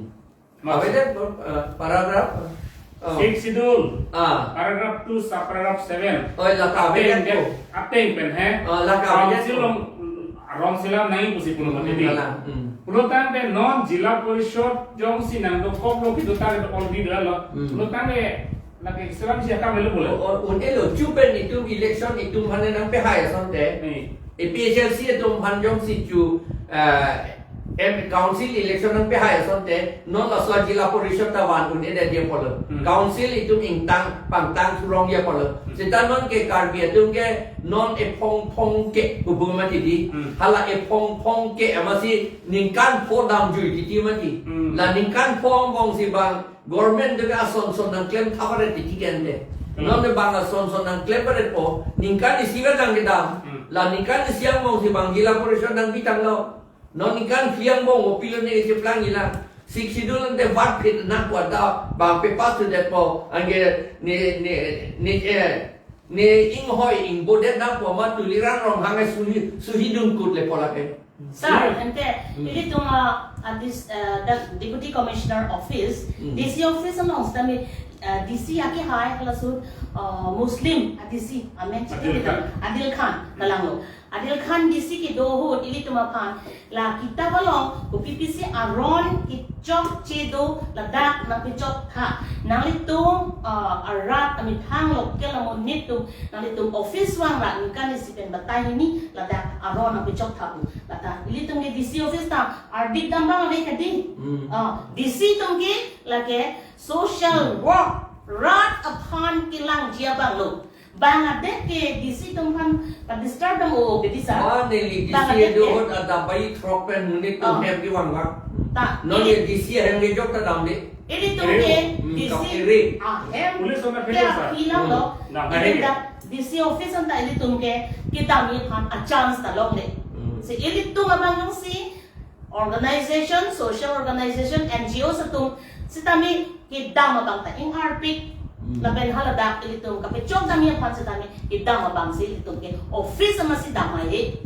Maksud? Abijai, eh, paragraph, eh, Sixth Schedule. Ah. Paragraph two, subparagraph seven. Oh, la ka abijai Ateng ko. Ateng pen he. Oh, la ka abijai Council ko. Along, mm, rong selam nai pusi pulo Hmm, mati di. Kalang. Hmm. Pulo tangte non Zilla Parishad jongsi nangdokoklo kedo tangte already dolo. Hmm. Pulo tangte lake selam si akam lo pulo. Oh, oh, un-elo, chu pen itum election itum aphan nangpehai asonte. Hmm. A P H L C atum aphan jongsi chu, eh, em, council election nangpehai asonte, non laso Zilla Parishad ta van un-edetji apotlo. Hmm. Council itum ingtang pangtang thurongji apotlo. Hmm. Seta non ke Karbi atum ke non ephong phong ke pu pu mati di. Hmm. Hala ephong phong ke amatsi ningkan pho damjui titi mati. Hmm. La ningkan pho angbong si bang government ke ason son nangklem tha paret titi ke ante. Hmm. Non ke bang ason son nangklem paretpo, ningkan isi vekang kedam. Hmm. La ningkan isi angbong si bang Zilla Parishad nangpi tanglo. Non ningkan phli angbong kopilo ne kecheplang ilang. Sixth Schedule ante vat phit nang kuat da bang pe pass to that po. Anke ne, ne, ne, eh, ne inghoi ingbodet nangpo ma Tuliram Ronghang ke suhi, suhi dun kut le pola ke. Sir, Hmm. ante Hmm. ilitum a, a dis, uh, the Deputy Commissioner Office, Hmm. D C Office along sitame, uh, D C akehai halaso, uh, Muslim a D C amen Adil Khan. Adil Khan, Hmm. kalanglo. Adil Khan D C kedo ahut ilitum aphan la kitab along kopi pisi aron kechokche do ladak nangpechok tha. Nanglitum, ah, arat amethang local amonit atum nanglitum office vang ra ningkan isi pen batai hini ladak aron nangpechok tha pu. Lata ilitum ke D C office ta ardik dam bang ave kadi. Hmm. Ah, D C atum ke lake social Hmm. work rat aphan kelangji abang lo. Bang adet ke D C atum aphan pa disturb dam o ke di sa. Ma neli Bang D C adet ke. Dohot ada bayi throk pen monit atum Oh. hem di vang vang. Ta, non ili ye D C ahem kejok ta damde. Ilitum ke, hmm, D C kok iri ahem, police on the ke field, sir. Aphi lang lo. Hmm. Nang. Ili dak D C office anta ilitum ke kedam aphan a chance ta longle. Hmm. Si ilitum abang jongsi organization, social organization, N G Os atum sitame kedam abang ta ingarpik. Hmm. Lapen haladak ilitum kapechok damji aphan sitame kedam abang si ilitum ke office ama si dam ahe.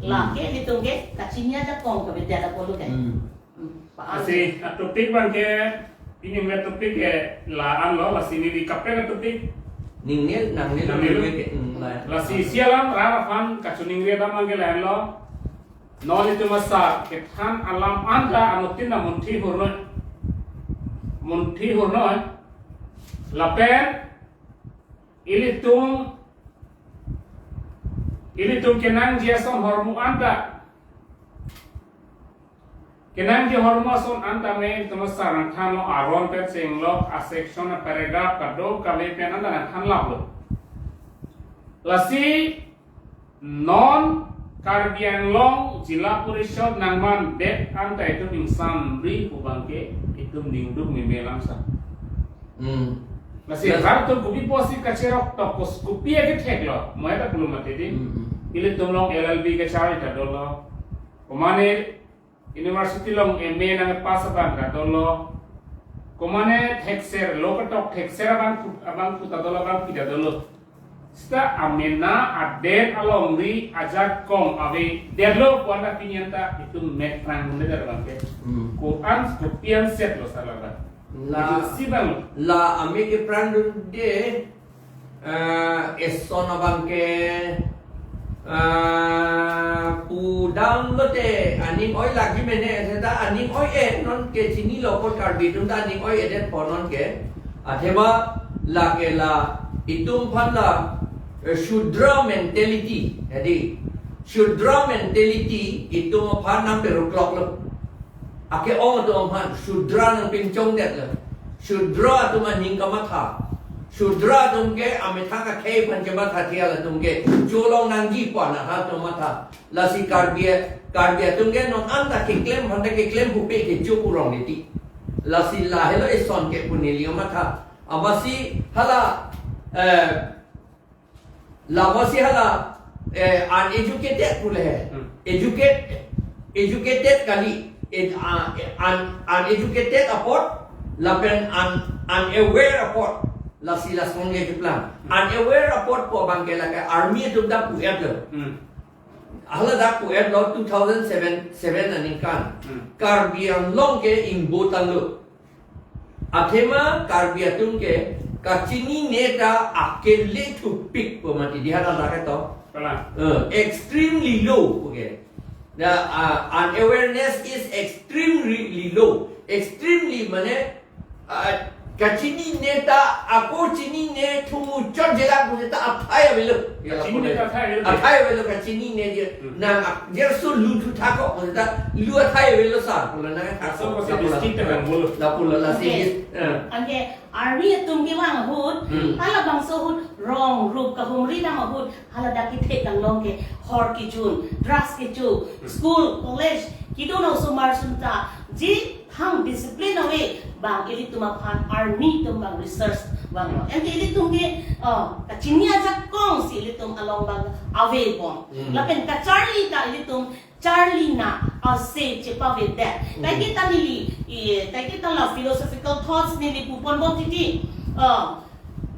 La, hmm, ke ilitum ke kachini ajakong kabe dia da polo ke. Hmm. Hmm. Pa-an. Lasi, ah, topic abang ke, pini me topic ke la-an lo, lasi neli kaprek a topic. Ningnel, nangnel, nangnel lo. Nangnel ke, hmm, la. Lasi isi alam rat aphan kachiningri alam abang ke la-an lo. Non itum asar kethan alam anta anuttin na munthi hurnoi. Munthi hurnoi. Lapen ilitum, ilitum kenangji ason ahormu anta. Kenangji ahormu ason anta me itum asar nangthanlo, aron pen chenglok, a section, a paragraph kadokave pen anta nangthan laplo. Lasi non Karbi Anglong Jila Parishad nangmandet anta itum ingsamri pu abang ke itum ningduk meme lang sa. Hmm. Lasi, lasi rat atum kopi pusi kacherok tok, kos kopi akethek lo, mo eta pulo mati di. Hmm, hmm. Ilitum along L L B kacharli ta dolo. Komane university along M A nangpass abang ta dolo. Komane thekser, lo ketok thekser abang phu, abang phu ta dolo, abang phi ta dolo. Seta amena adet alongri ajakong avedetlo pu anta pini anta itum mek prang hunde der abang ke. Hmm. Ko-an, kopi an set lo sala abang. La, itum si abang lo. La ame keprang dunde, eh, eson abang ke, eh, pudam lote aning oi lagi mene, seta aning oi-e, non ke chinilo apot Karbi atum ta aning oi-edet po non ke. Athema lake la itum aphan la, eh, Shudra mentality, jadi Shudra mentality itum aphan nangperuklok lo. Ake-ong atum aphan Shudra nangpinchongdet lo. Shudra atum aning kamatha. Shudra atum ke amethang akhei aphan chematha tial atum ke cholong nangji pu ana ha atum matha. Lasi Karbi, Karbi atum ke non anta keklem aphan ta keklem pupe kecho purong deti. Lasi lahelo eson ke pu neli kamatha. Amatsi hala, eh, la amatsi hala, eh, uneducated pule he. Hmm. Educate, educated kali, ed-, ah, un-, uneducated apot, lapen un-, unaware apot. Lasi lason ke keplang. Hmm. Unaware apot pu abang ke lake army atum ta pu-et lo. Hmm. Hala ta pu-et lo two thousand seven, seven aningkan. Hmm. Karbi Anglong ke ingbo tanglo. Athema Karbi atum ke kachinine ta akele thupik pu mati di hala ta ke to. Kalang. Eh, extremely low, okay. The, uh, unawareness is extremely low. Extremely mane, uh, kachinine ta, ako chinine thumu chot jela pu ta athai avelo. Kachinine ta athai avelo. Athai avelo kachinine je. Hmm. Nang ak-, jerso lu thu thakok pu ta lu athai avelo sa. Pula nang aso ko se district ta kan bolo. La pula lasi. Okay. Eh. Anke army atum kevang ahut, hmm, halabangso ahut rong rup kahumri nang ahut, hala dak kethe kanglong ke hor kejun, drugs kecho, hmm, school, college, kedo nang osomar atum ta, ji thang discipline ave, bang ilitum aphan army atum bang research bang lo. Anke ilitum ke, oh, kachini ajakong si ilitum along bang ave bom. Hmm. Lapen kacharli ta ilitum charli na ase chepavedet. Mm. Kaike ta neli, i, kaike ta la philosophical thoughts neli pupon bom titi. Uh,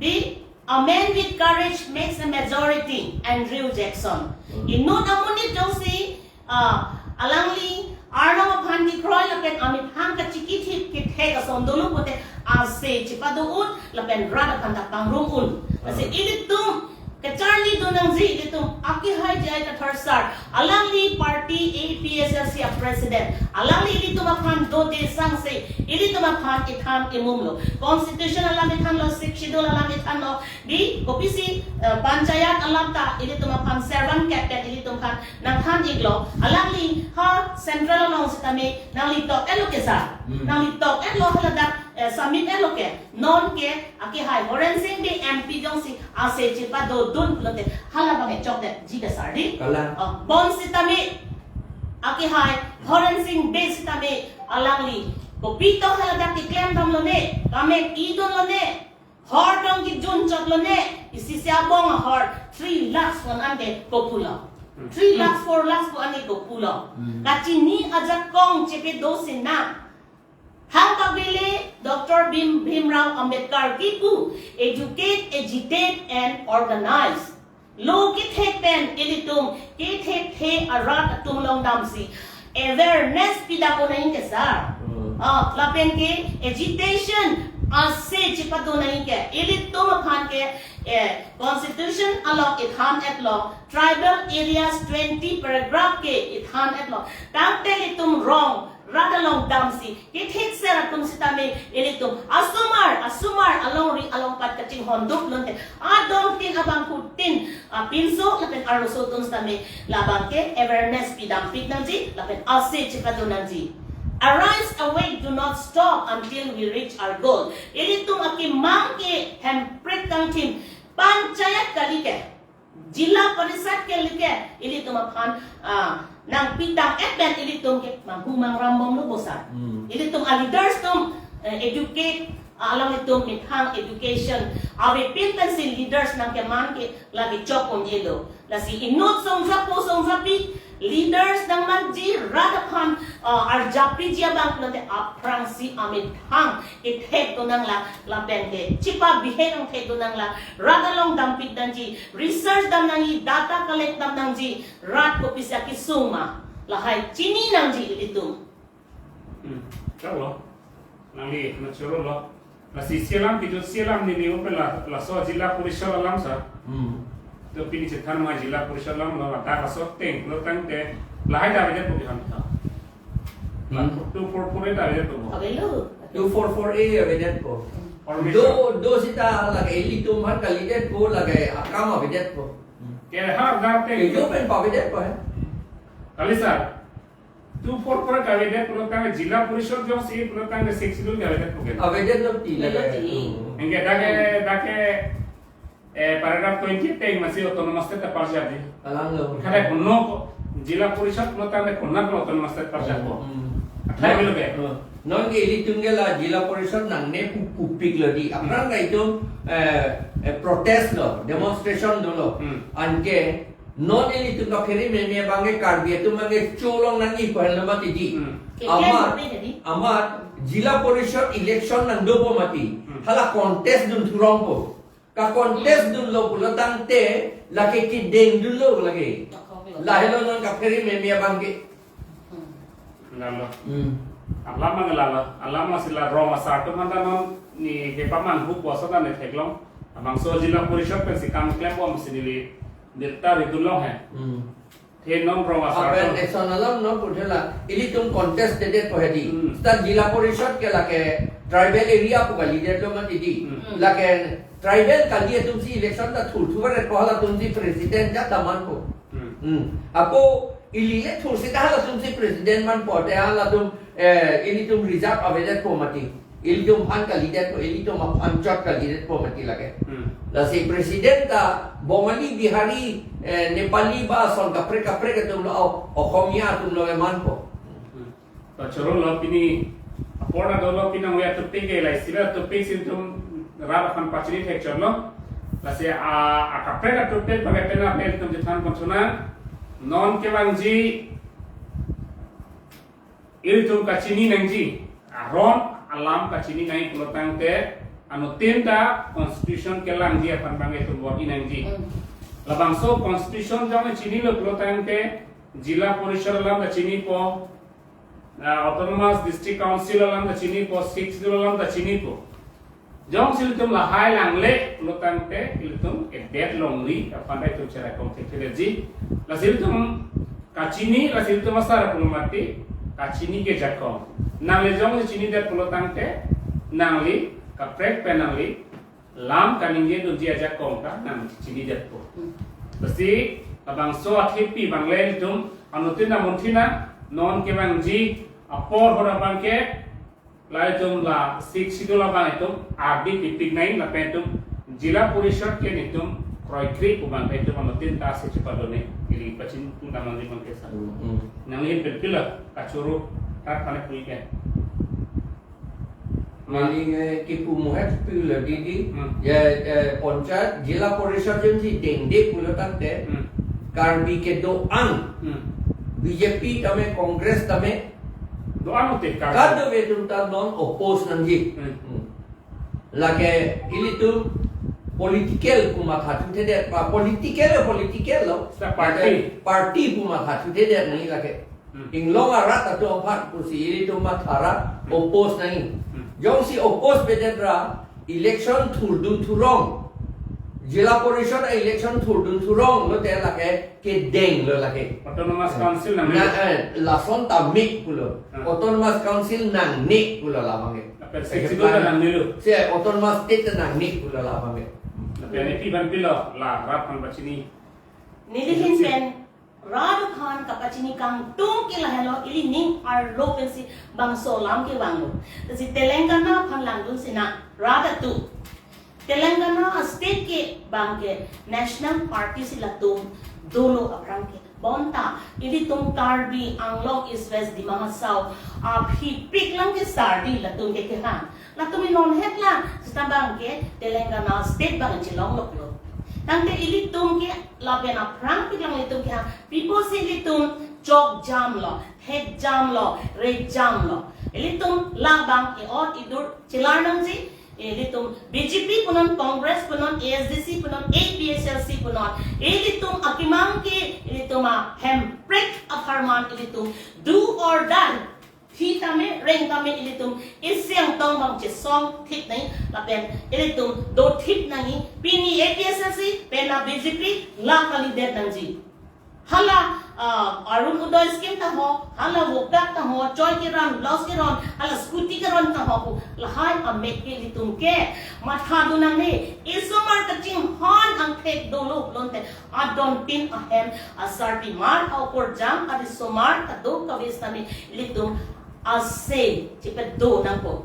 the, "A man with courage makes a majority," Andrew Jackson. Mm. Inut amonit jongsi, uh, alangli Arnam aphan kekroi lapen amethang kachikithip kethek ason dolo pute ase chepado un lapen rat aphan ta pangrum un. Lasi, mm, ilitum kacharli do nangji, ilitum akehai J I Kathar sir, alangli party A P H L C a president, alangli ilitum aphan dode sangse, ilitum aphan ethan emum lo. Constitution alam ethan lo, Sixth Schedule alam ethan lo, di kopisi, eh, panchayat alam ta ilitum aphan servant kep pen ilitum aphan nangthan iklo, alangli ha central along sitame nangli tok-et lo ke sir, hmm, nangli tok-et lo haladak, eh, submit-et lo ke. Non ke akehai Horen Sing Bey M P jongsi ase chepado dun pulote hala bang e chokdetji ke sir di. Kalang. Oh, bonsitame akehai Horen Sing Bey sitame Alangli kopi tong haladak keklem damlone, kamek idunlone, hor tong kejun chotlone, isi si abong ahor three lakhs wan ante kopulo. Hmm. Three lakhs, four lakhs pu ane kopulo. Hmm. Kachini ajakong chepedo sinang. Hang kabile Doctor Bhim, Bhimrao Ambedkar kipu, educate, agitate and organize. Lo kethek pen ilitum kethekthe arat atum along damsi awareness pidam nangji ke sir. Hmm. Ah, lapen ke agitation ase chepado nangji ke, ilitum aphan ke, eh, constitution along ithan-etlo, tribal areas twenty paragraph ke ithan-etlo. Tangte ilitum rong rat along damsi kethekser atum sitame ilitum asomar, asomar alongri alongpat kachinghon duk lonte adon tin abangphutin, ah, pinso lapen arloso atum sitame labang ke awareness pidampik nangji lapen ase chepado nangji. Arise, awake, do not stop until we reach our goal. Ilitum akemang ke hemprek kangthim panchayat kali ke, Jila Parishad kali ke, ilitum aphan, ah, nangpitang-et pen ilitum ke manghu mangrambomlo bosa. Hmm. Ilitum a leaders atum, eh, educate, ah, alanglitum methang education avepin pensi leaders nangkeman ke lagi chok un-elo. Lasi inut songjapo songjapi leaders nangmanji, rat aphan, ah, arjapji abang pulote aphrangsi amethang kethek do nanglang, lapen ke chepabihek nangthek do nanglang, rat along dampik nangji, research dam nangji, data collect dam nangji, rat kopisi akesung ma, lahai chini nangji ilitum. Hmm, choklo. Nangli, na chorolo. Lasi isi alam, kejut isi alam neli open la, laso Jila Parishad alam sir. Hmm. To pini chethan ma Jila Parishad alam la, la, laso ateng, lo tangte, lahai ta avedet po ke han. Hmm. Two four four A ta avedet po. Avelo. Two four four A avedet po. Or do, do sita lake ilitum aphan kalidetpo, lake akam avedetpo. Ke ha da te. Ke jo pen pavedetpo he. Kali sir. Two four four kavedet pulo tangte Jila Parishad jongsi pulo tangte Sixth Schedule kavedetpo ke. Avedetlo ti. Avedetlo lake ti. Hmm. Anke dake, dake, eh, paragraph twenty ateng masi autonomous state ta parjap di. Alanglo. Kada kono ko Jila Parishad pulo tangte konat lo autonomous state parjappo. Hmm. Athai milo ke. Hmm. Non ke ilitum ke la Jila Parishad nangne pu, pupiklo di. Hmm. Aphrang ke itum, eh, eh, protest lo, demonstration dolo. Hmm. Anke non ilitum kaphere meme abang ke Karbi atum abang ke cholong nangji pu henlo mati di. Hmm. Amat, amat Jila Parishad election nangdopo mati. Hmm. Hala contest dun thurongpo. Ka contest dunlo pulo tangte lake kedeng dunlo lake. Lahelo non kaphere meme abang ke. Hmm. Lalo. Hmm. Alam mang lalo. Alam masi la rong asar atum anta non ni kepamanghu puasa ta ne theklong. Labangso Jila Parishad pensi kam klembom si neli birta ridunlong he. Hmm. The non rong asar atum. Apen action alam non pudela. Ilitum contest dedetpo he di. Hmm. Seta Jila Parishad ke lake tribal area pu kalidetlo mati di. Hmm. Lake tribal kali atumsi election ta thurthu karet ko halatumsi president jat ta manpo. Hmm. Hmm. Ako ili le thursi ta halatumsi president manpo te halatum, eh, ilitum reserve avedetpo mati. Ilitum aphan kalidetpo, ilitum aphan chot kalidetpo mati lake. Hmm. Lasi president ta Bongali, Bihari, eh, Nepali ba ason kaprek kaprek atumlo, o, Okhomia atumlo emanpo. Hmm. To chorolo pini apor ta dolo pini nangve topic ke lahai si la topic si itum rat aphan pachini thekchotlo. Lasi a, akaprek atopic abang pen pen itum chethan ponchonang. Non kevangji ilitum kachini nangji, aron alam kachini nangji pulo tangte, anuttin ta constitution kelangji aphan abang itum bor-i nangji. Hmm. Labangso constitution jong chinilo pulo tangte, Jila Parishad alam ta chinipo, ah, Autonomous District Council alam ta chinipo, Sixth Schedule alam ta chinipo. Jongsi ilitum lahai langle pulo tangte ilitum edet longri aphan ta itum cherai kong thekthedetji. Lasi ilitum kachini, lasi ilitum asar pulo mati, kachini ke jakong. Nangli jongsi chinidet pulo tangte, nangli kaprek pen nangli lam kaningje dunji ajakong ta nangchinidetpo. Hmm. Lasi labangso athepi abang le ilitum anuttin ta munthi nang, non kevangji apor ahut abang ke, la itum la Sixth Schedule abang itum ardi pipik nangji lapen itum Jila Parishad ke nelitum kroikre pu abang itum anuttin ta si chepado ne ili pachini pu damnang di abang ke sir. Hmm, hmm. Nangli pen pilo kachoro rat panek pui ke. Mali, eh, kipu muhet pu lo didi. Hmm. Ya, eh, Panchayat, Zila Parishad jongsi dengde pulo tangte. Hmm. Karbi kedo-an. Hmm. B J P tame, Congress tame. Do-an te Karbi. Kadokave atum ta non oppose nangji. Hmm. Hmm. Lake ilitum political pu matha thuthedet, pa political, political lo. Sa party. Lake party pu matha thuthedet nangji lake. Hmm. Inglong arat atum aphan pusi ilitum matha ra Hmm. oppose nangji. Hmm. Jongsi oppose pedet ra election thurdun thurong. Zila Parishad election thurdun thurong lote lake kedeng lo lake. Autonomous Council nang Na, eh, lason ta me pulo. Hmm. Autonomous Council nangne pulo labang ke. Lapen Sixth Schedule ta nangnelo. Si Autonomous State ta nangne pulo labang ke. Lapen ephi aphan pilo, la rat aphan pachini. Neli ahin pen rat aphan kapachini kangtung ke lahelo, ili ning arlo pensi bangso alam kevanglo. Lasi Telangana aphan langdun sina rat atum. Telangana state ke abang ke national party si latum dolo aphrang ke. Bonta ilitum Karbi Anglong East West Dima Hasao aphi piklang ke sardi latum ke kehang. Latum inon het la sita abang ke Telangana state abang chelong loklo. Tangte ilitum ke lapen aphrang piklang ilitum kehang. Pipo si ilitum chok jamlo, thek jamlo, re jamlo. Ilitum labang ke ot idur chelar nangji. Ilitum B J P punon, Congress punon, A S D C punon, A P H L C punon. Ilitum akemang ke, ilitum ahemprek apharman ilitum do or die. Thi tame, reng tame ilitum isi angtong abang chesong thip nangji, lapen ilitum do thip nangji, pini A P H L C, penap B J P, la kalidet nangji. Hala, ah, Orunodoi scheme ta ho, hala Vodak ta ho, choi keron, blouse keron, hala scooty keron ta ho pu, lahai amek ke ilitum ke matha dun nangne, isomar kachinghon angthek dolo pulote, adontin ahem asarpimar, aokorjang arisomar kadokave sitame ilitum ase chepado nangpo.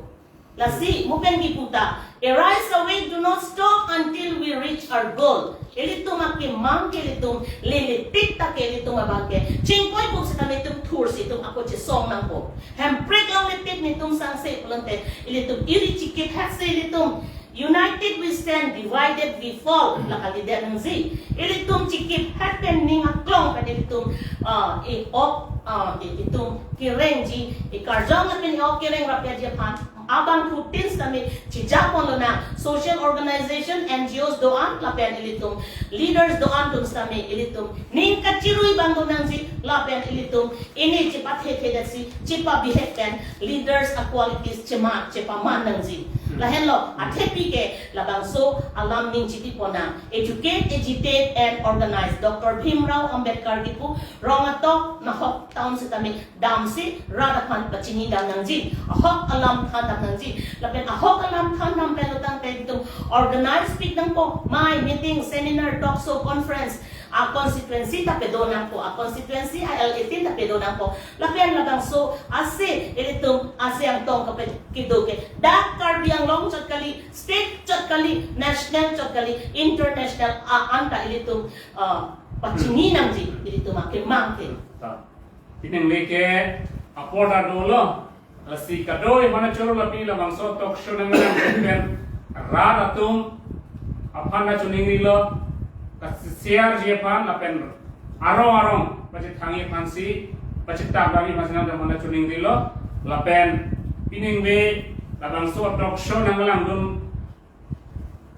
Lasi, mo pen kipu ta, a rise awake, do not stop until we reach our goal. Ilitum akemang ke ilitum lele tik ta ke ilitum abang ke chingkoi buk sitame itum thursi itum ako chesong nangpo. Hemprek longle tik netum sangse pulote ilitum iri chikip hetsi ilitum. United we stand, divided we fall. La kalidet nangji. Ilitum chikip het pen ning aklong pen ilitum, ah, e-ok, ah, e-, itum kerengji, e-karjong lapen e-ok kereng rapji aphan abangphutin sitame chejapon lonang, social organization, N G Os do-an lapen ilitum leaders do-an atum sitame ilitum ning kachirui abang do nangji, lapen ilitum ini chepathe thedetsi chepabihek pen leaders a qualities chema chepaman nangji. Hmm. Lahenlo, athepi ke labangso alam ning chipipon nang, educate, agitate and organize. Doctor Bhimrao Ambedkar kipu, rong atok nahok town sitame damsi rat aphan pachini dam nangji, ahok alam than dam nangji. Lapen ahok alam than dam pen lo tangte itum organize pik nangpo, mei, meeting, seminar, talk show, conference, a constituency ta pado nangpo, a constituency a L A tin ta pado nangpo. Lapen labangso ase ilitum ase angtong kape kedo ke dak Karbi Anglong chot kali, state chot kali, national chot kali, international a-an ta ilitum, ah, pachini nangji ilitum akemang ke. Ta. Pinangle ke apor ta dolo. Lasi kadokave aphan choro lapi labangso talk show nanglang pen rat atum aphan ta choningrilo. Kasi share ji aphan lapen arong arong pachethangji aphansi, pachetap lagi aphansi nangdam aphan ta choningrilo. Lapen pinangve labangso talk show nanglangdun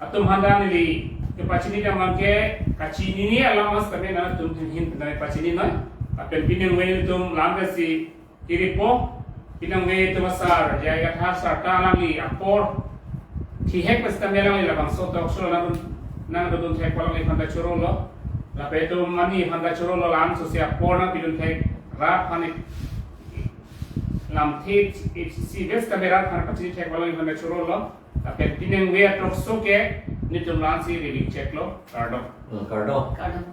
atum aphan ta neli kepachini dam abang ke kachinine alam sitame nangtum hin hin pen ta pachini noi. Lapen pinangve nelitum lam pensi kiripo, pinangve itum asar J I Kathar sar ta alangli apor thihek pen sitame alangli labangso talk show nang nangdodun thek alangli aphan ta chorolo. Lapen itum mani aphan ta chorolo, lam sosi apor nangpidun thek, rat aphan lamthe isi ves sitame rat aphan pachini thek alangli aphan ta chorolo. Lapen pinangve talk show ke nelitum la-ansi review cheklo. Kardom. Hmm, kardom. Kardom.